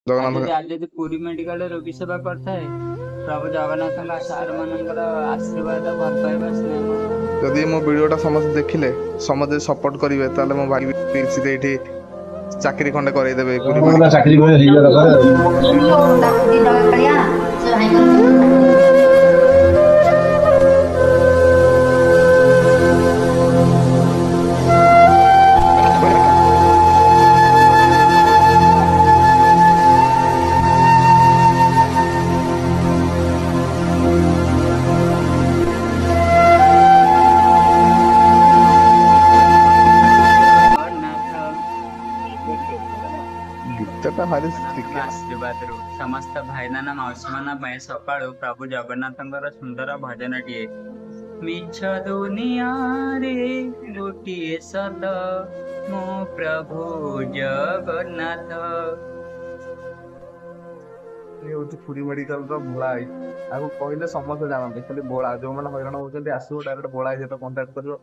ଜଗନ୍ନାଥ। ଆଜି ଯଦି ପୁରୀ ମେଡିକାଲରେ ରୋଗୀ ସେବା କରିଥାଏ, ପ୍ରଭୁ ଜଗନ୍ନାଥଙ୍କ ସାର୍ ମାନଙ୍କର ଆଶୀର୍ବାଦ, ଭଲ ପାଇବା, ସ୍ନେହ। ଯଦି ମୋ ଭିଡ଼ିଓଟା ସମସ୍ତେ ଦେଖିଲେ, ସମସ୍ତେ ସପୋର୍ଟ କରିବେ, ତାହେଲେ ମୋ ଭାଇ ବି ଏଇଠି ଚାକିରି ଖଣ୍ଡେ କରେଇଦେବେ ପୁରୀ ମେଡିକାଲ। ଚାକିରି ଖଣ୍ଡେ ହେଇଯିବା ଦରକାର ଆଉ। ଡାକୁଛି ଜଗା କାଳିଆ, ସେ ଭାଇଙ୍କର ଜଗନ୍ନାଥ। ଗୀତଟା ଭାରି ଟିକେ। ଆଶୀର୍ବାଦରୁ ସମସ୍ତ ଭାଇନାନା ମାଉସୀମାନଙ୍କ ପାଇଁ ସକାଳୁ ପ୍ରଭୁ ଜଗନ୍ନାଥଙ୍କର ସୁନ୍ଦର ଭଜନଟିଏ। ମିଛ ଦୁନିଆରେ ଗୋଟିଏ ସତ, ମୋ ପ୍ରଭୁ ଜଗନ୍ନାଥ। ଇଏ ହଉଛି ପୁରୀ ମେଡିକାଲର ଭୋଳା ଭାଇ। ଆକୁ କହିଲେ ସମସ୍ତେ ଜାଣନ୍ତି, ଖାଲି ଭୋଳା। ଯୋଉମାନେ ହଇରାଣ ହଉଛନ୍ତି, ଆସିବ ଡାଇରେକ୍ଟ ଭୋଳା ଭାଇ ସହିତ କଣ୍ଟାକ୍ଟ କରିବ,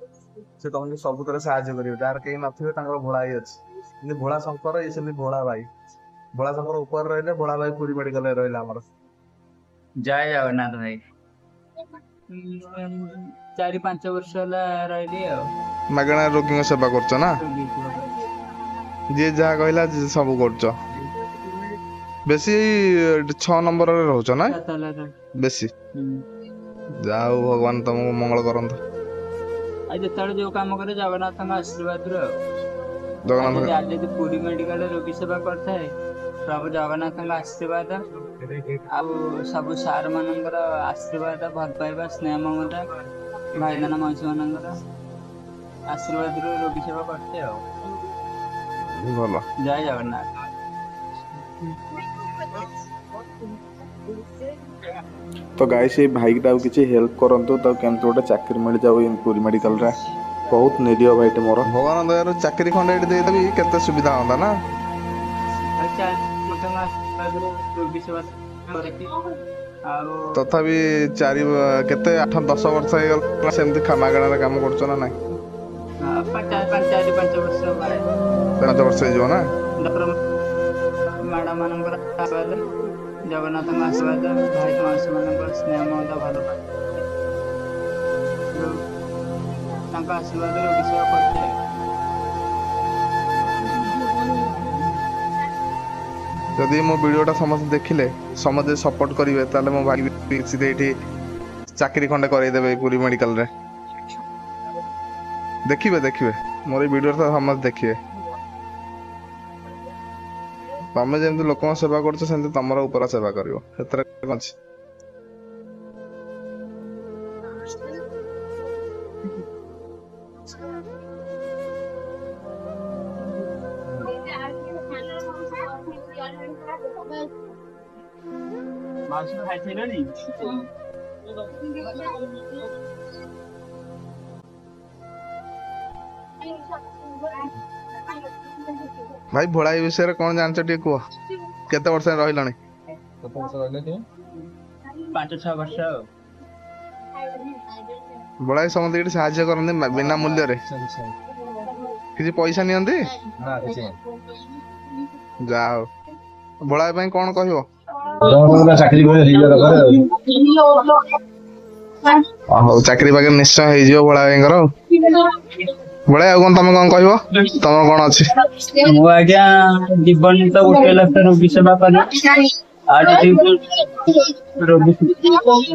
ସେ ତମକୁ ସବୁଥିରେ ସାହାଯ୍ୟ କରିବେ। ଯାହାର କେହି ନଥିବେ, ତାଙ୍କର ଭୋଳା ଭାଇ ଅଛି। ଯେମିତି ଭୋଳା ଶଙ୍କର, ଇଏ ସେମିତି ଭୋଳା ଭାଇ। ଭୋଳା ଶଙ୍କର ଉପରେ ରହିଲେ, ଭୋଳା ଭାଇ ପୁରୀ ମେଡିକାଲରେ ରହିଲା ଆମର। ଜୟ ଜଗନ୍ନାଥ ଭାଇ। 4-5 ବର୍ଷ ହେଲା ରହିଲି ଆଉ। ମାଗଣା ରୋଗୀଙ୍କ ସେବା କରୁଛ ନା? ରୋଗୀ ସେବା କରୁଛି। ଯିଏ ଯାହା କହିଲା ସବୁ କରୁଛ। ବେଶୀ 6 ନମ୍ବରରେ ରହୁଛ ନା? ତାଲାରେ। ବେଶୀ। ହୁଁ। ଯାହା ହଉ, ଭଗବାନ ତମକୁ ମଙ୍ଗଳ କରନ୍ତୁ। ଆଉ ଯେତେବେଳେ ଯୋଉ କାମ କରେ, ଜଗନ୍ନାଥଙ୍କ ଆଶୀର୍ବାଦରୁ ଆଉ। ଜଗନ୍ନାଥ। ଆଜି ଯଦି ପୁରୀ ମେଡିକାଲରେ ରୋଗୀ ସେବା କରିଥାଏ, ପ୍ରଭୁ ଜଗନ୍ନାଥଙ୍କ ଆଶୀର୍ବାଦ ଆଉ ସବୁ ସାର୍ ମାନଙ୍କର ଆଶୀର୍ବାଦ, ଭଲ ପାଇବା, ସ୍ନେହ ମମତା, ଭାଇନାନା ମାଉସୀ ମାନଙ୍କର ଆଶୀର୍ବାଦରୁ ରୋଗୀ ସେବା କରିଥାଏ ଆଉ। ଭଲ। ଜୟ ଜଗନ୍ନାଥ। ତ ଗାଇସ୍, ସେଇ ଭାଇଟାକୁ କିଛି ହେଲ୍ପ କରନ୍ତୁ, ତାକୁ କେମିତି ଗୋଟେ ଚାକିରି ମିଳିଯାଉ ଏଇ ପୁରୀ ମେଡିକାଲରେ। ବହୁତ ନିରୀହ ଭାଇଟେ ମୋର। ଭଗବାନ ଦୟାରୁ ଚାକିରି ଖଣ୍ଡେ ଏଇଠି ଦେଇଦେବି, କେତେ ସୁବିଧା ହୁଅନ୍ତା ନା? ଆଉ 4 ଆଶୀର୍ବାଦରୁ ରୋଗୀ ସେବା କରିକି ଆଉ। ତଥାପି 4 କେତେ 8-10 ବର୍ଷ ହେଇଗଲା, ସେମିତି ମାଗଣାରେ କାମ କରୁଛ ନା ନାଇଁ? 4-5 ବର୍ଷ ଭାଇ। 5 ବର୍ଷ ହେଇଯିବ ନା? ଡକ୍ଟର ମ୍ୟାଡାମ ମାନଙ୍କର ଆଶୀର୍ବାଦ, ଜଗନ୍ନାଥଙ୍କ ଆଶୀର୍ବାଦ, ଭାଇ ମାଉସୀ ମାନଙ୍କର ସ୍ନେହ ମମତା, ଭଲ ପାଇବା, ତାଙ୍କ ଆଶୀର୍ବାଦ ରୋଗୀ ସେବା କରିଥାଏ। ଯଦି ମୋ ଭିଡ଼ିଓଟା ସମସ୍ତେ ଦେଖିଲେ, ସମସ୍ତେ ସପୋର୍ଟ କରିବେ, ତାହେଲେ ମୋ ଭାଇ ବି ଏଇଠି ଚାକିରି ଖଣ୍ଡେ କରେଇଦେବେ ଏଇ ପୁରୀ ମେଡିକାଲରେ। ଦେଖିବେ ଦେଖିବେ, ମୋର ଏଇ ଭିଡ଼ିଓଟା ସମସ୍ତେ ଦେଖିବେ। ତମେ ଯେମିତି ଲୋକଙ୍କ ସେବା କରୁଛ, ସେମିତି ତମର ଉପର ସେବା କରିବ, ସେଥିରେ କଣ ଅଛି? ମାଉସୀ, ଖାଇସାରିଲଣି? ଭାଇ, ଭୋଳା ବିଷୟରେ କଣ ଜାଣିଛ ଟିକେ କୁହ। କେତେ ବର୍ଷ ରହିଲଣି? କେତେ ବର୍ଷ ରହିଲେ ତୁମେ? 5-6 ବର୍ଷ ଆଉ। ଭୋଳା ଭାଇ ସମସ୍ତେ ଏଠି ସାହାଯ୍ୟ କରନ୍ତି ବିନା ମୂଲ୍ୟରେ? କିଛି ପଇସା ନିଅନ୍ତି? ନା, କିଛି ନାହିଁ। ଯାହା ହଉ। ଭୋଳା ଭାଇ ପାଇଁ କଣ କହିବ? ଚାକିରି ଖଣ୍ଡେ ହେଇଯିବା ଦରକାର ଆଉ। ହଉ, ଚାକିରି ବାକିରି ନିଶ୍ଚୟ ହେଇଯିବ ଭୋଳା ଭାଇଙ୍କର। ଆଉ ଭୋଳା, ଆଉ କଣ ତମେ କଣ କହିବ? ତମର କଣ ଅଛି? ମୁଁ ଆଜ୍ଞା, ଜୀବନ ତ ଗୋଟେ ଲକ୍ଷ ରୋଗୀ ସେବା କଲି। ଆଉ ଯଦି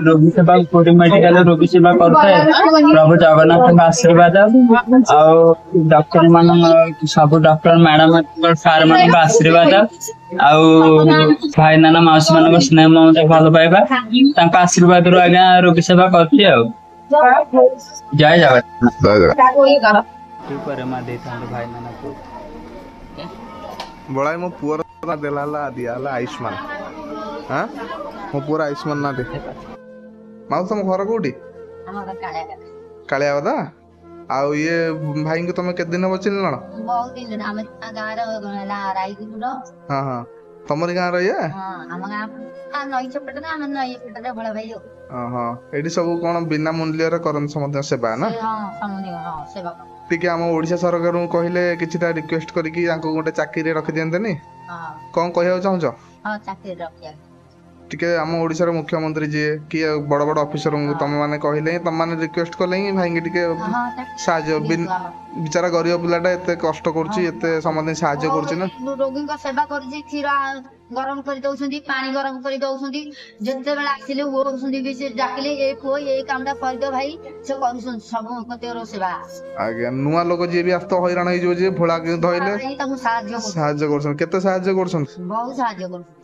ରୋଗୀ ସେବା ପୁରୀ ମେଡିକାଲ ରୋଗୀ ସେବା କରୁଥାଏ, ପ୍ରଭୁ ଜଗନ୍ନାଥଙ୍କ ଆଶୀର୍ବାଦ ଆଉ ଡକ୍ଟର ମାନଙ୍କ, ସବୁ ଡକ୍ଟର ମ୍ୟାଡାମ ସାର୍ ମାନଙ୍କ ଆଶୀର୍ବାଦ ଆଉ ଭାଇ ନାନା ମାଉସୀ ମାନଙ୍କ ସ୍ନେହ ମମତା, ଭଲ ପାଇବା, ତାଙ୍କ ଆଶୀର୍ବାଦରୁ ଆଜ୍ଞା ରୋଗୀ ସେବା କରୁଛି ଆଉ। ଜୟ ଜଗନ୍ନାଥ। ଜୟ ଜଗନ୍ନାଥ। ପରେ ମା ଦେଇଥାନ୍ତୁ ଭାଇ ନାନାକୁ। ଭୋଳା ଭାଇ, ମୋ ପୁଅର ନା ଦେଲା ହେଲା, ଦିଆ ହେଲା ଆୟୁଷ୍ମାନ। ହଁ, ମୋ ପୁଅର ଆୟୁଷ୍ମାନ ନା ଦେ। ମାଉସୀ, ତମ ଘର କୋଉଠି? ଆମର କାଳିଆ। କାଳିଆବଦା। ଆଉ ଇଏ ଭାଇଙ୍କୁ ତମେ କେତେ ଦିନ ହବ ଚିହ୍ନିଲଣ? ବହୁତ ଦିନ। ଆମେ ଗାଁର ହେଲା ରାଇଗୁଡ। ହଁ ହଁ, ତମରି ଗାଁର ଇଏ? ହଁ, ଆମ ଗାଁ ନଈ ସେପଟରେ, ଆମେ ନଈ ଏପଟରେ ଭୋଳା ଭାଇ ଆଉ। ଓହୋ, ଏଇଠି ସବୁ କଣ ବିନା ମୂଲ୍ୟରେ କରନ୍ତି ସମସ୍ତଙ୍କ ସେବା ନା? ହଁ, ସମୁଦି, ହଁ, ସେବା କରନ୍ତି। ଟିକେ ଆମ ଓଡିଶା ସରକାରଙ୍କୁ କହିଲେ, କିଛିଟା ରିକ୍ୱେଷ୍ଟ କରିକି ତାଙ୍କୁ ଗୋଟେ ଚାକିରିରେ ରଖିଦିଅନ୍ତେନି? ହଁ। କଣ କହିବାକୁ ଚାହୁଁଛ? ହଁ, ଚାକିରି ରଖିବାକୁ। ଟିକେ ଆମ ଓଡ଼ିଶାର ମୁଖ୍ୟମନ୍ତ୍ରୀ ଯିଏ କି ବଡ଼ ବଡ଼ ଅଫିସରଙ୍କୁ ତମେ ମାନେ କହିଲେ ହିଁ, ତମେ ମାନେ ରିକ୍ୱେଷ୍ଟ କଲେ ହିଁ ଭାଇଙ୍କି ଟିକେ ହଁ, ଚାକିରି ସାହାଯ୍ୟ। ଦିଅନ୍ତୁ ଆମର। ବିଚାରା ଗରିବ ପିଲାଟା, ଏତେ କଷ୍ଟ କରୁଛି, ଏତେ ସମସ୍ତଙ୍କୁ ସାହାଯ୍ୟ କରୁଛି ନା। ରୋଗୀଙ୍କ ସେବା କରୁଛି। କ୍ଷୀର ଗରମ କରି ଦଉଛନ୍ତି, ପାଣି ଗରମ କରି ଦଉଛନ୍ତି। ଯେତେବେଳେ ଆସିଲେ ଉଠୁଛନ୍ତି ବି, ସେ ଡାକିଲେ, "ଏ ପୁଅ, ଏଇ କାମଟା କରିଦିଅ ଭାଇ", ସେ କରୁଛନ୍ତି ସବୁ କତିର ସେବା। ଆଜ୍ଞା, ନୂଆ ଲୋକ ଯିଏ ବି ଆସୁଥିବ ହଇରାଣ ହେଇଯିବ, ଯିଏ ଭୋଳା ଧଇଲେ ଭାଇ ତାକୁ ସାହାଯ୍ୟ କରୁଛନ୍ତି। ସାହାଯ୍ୟ କରୁଛନ୍ତି। କେତେ ସାହାଯ୍ୟ କରୁଛନ୍ତି? ବହୁତ ସାହାଯ୍ୟ କରୁଛନ୍ତି।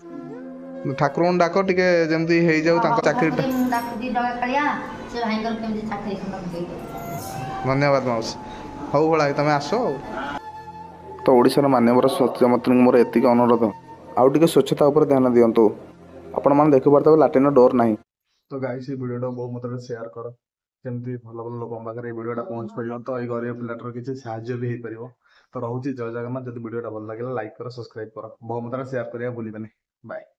ଠାକୁରଙ୍କୁ ଡାକ ଟିକେ ଯେମିତି ହେଇଯାଉ ତାଙ୍କ ଚାକିରିଟା। ମୁଁ ଡାକୁଛି ଜଗା କାଳିଆ, ସେ ଭାଇଙ୍କର କେମିତି ଚାକିରି ଖଣ୍ଡକ ହେଇଯାଉ। ଧନ୍ୟବାଦ ମାଉସୀ। ହଉ ଭୋଳା ଭାଇ, ତମେ ଆସ। ଆଉ ତ ଓଡ଼ିଶାର ମାନ୍ୟବର ସ୍ୱାସ୍ଥ୍ୟମନ୍ତ୍ରୀଙ୍କୁ ମୋର ଏତିକି ଅନୁରୋଧ, ଆଉ ଟିକେ ସ୍ୱଚ୍ଛତା ଉପରେ ଧ୍ୟାନ ଦିଅନ୍ତୁ। ଆପଣମାନେ ଦେଖିପାରୁଥିବେ ଲାଟ୍ରିନ୍ର ଡୋର୍ ନାହିଁ। ତ ଗାଇସ୍, ଏଇ ଭିଡ଼ିଓଟା ବହୁ ମାତ୍ରାରେ ସେୟାର କର, ଯେମିତି ଭଲ ଭଲ ଲୋକଙ୍କ ପାଖରେ ଏଇ ଭିଡ଼ିଓଟା ପହଞ୍ଚି ପାରିବ, ତ ଏଇ ଗରିବ ପିଲାଟାର କିଛି ସାହାଯ୍ୟ ବି ହେଇପାରିବ। ତ ରହୁଛି, ଜୟ ଜଗନ୍ନାଥ। ଯଦି ଭିଡ଼ିଓଟା ଭଲ ଲାଗିଲା, ଲାଇକ୍ କର, ସବସ୍କ୍ରାଇବ୍ କର, ବହୁ ମାତ୍ରାରେ ସେୟାର କରିବା ଭୁଲିବେନି। ବାଏ।